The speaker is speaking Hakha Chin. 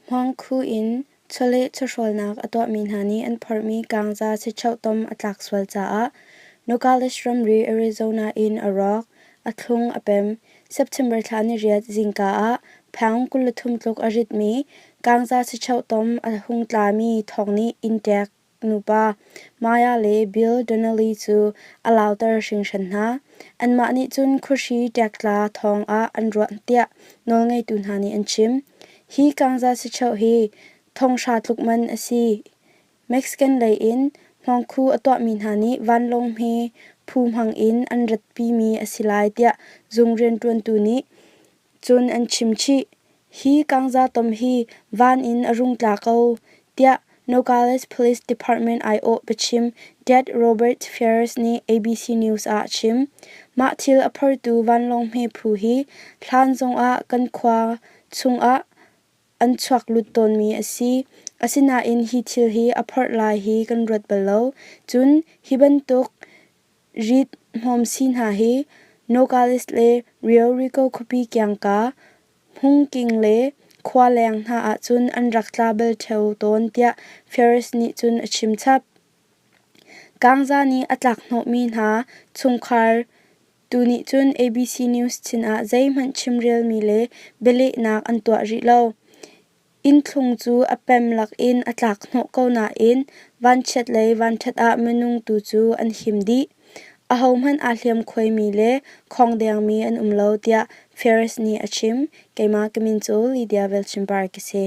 Hmawngkhu in chawleh chawhrawlnak a tuahmi hna nih an phorhmi kangza chichoh tom a tlak sual caah Nogales ramri Arizona in a rawk, a thlung a pem. September thla niriat zingka ah pound 23 tluk a ritmi kangza chichoh tom a hung tlami thawng nih inntek nupa Maya le Bill Donnelly cu a lauter hringhran hna. Anmah nih cun khuahri ṭektla thawng ah an ruah tiah nawlngeitu hna nih an chim. Hi kangza sichoh hi thonghra tluk man a si. Mexican lei in hmawngkhu a tuahmi hna nih vanlawng hme phu hmang in an ratpimi a si lai tiah zung rianṭuantu nih cun an chim chih. Hi kangza tom hi van in a rung tla ko, tiah Nogales Police Department aiawh biachim Det Robert Ferris nih ABC News ah a chim. Mah thil a phortu vanlawng hme phu hi hlan zongah kan khua chungah an chuak lut tawnmi a si. Asinain hi thil hi a phorh lai hi kan ruat bal lo. Cun hi bantuk rit hmawmsi hna hi Nogales le Rio Rico khuapi kiangka Hmungking le khua leng hna ahcun an rak tla bal ṭheo tawn tiah Ferris nih cun a chim chap. Kangza nih a tlak hnawhmi hna chungkhar tu nih cun ABC News sinah zeihmanh chimrelmi le bialehnak an tuah rih lo. Innthlung cu a pem lakin a tlak hnawh ko nain vanchiat lei vanṭhat ah minung tu cu an him dih. Ahohmanh aa hliamkhuaimi le khawngdengmi an um lo, tiah Ferris nih a chim. Keimah ka min cu Lydia Velchimbar ka si.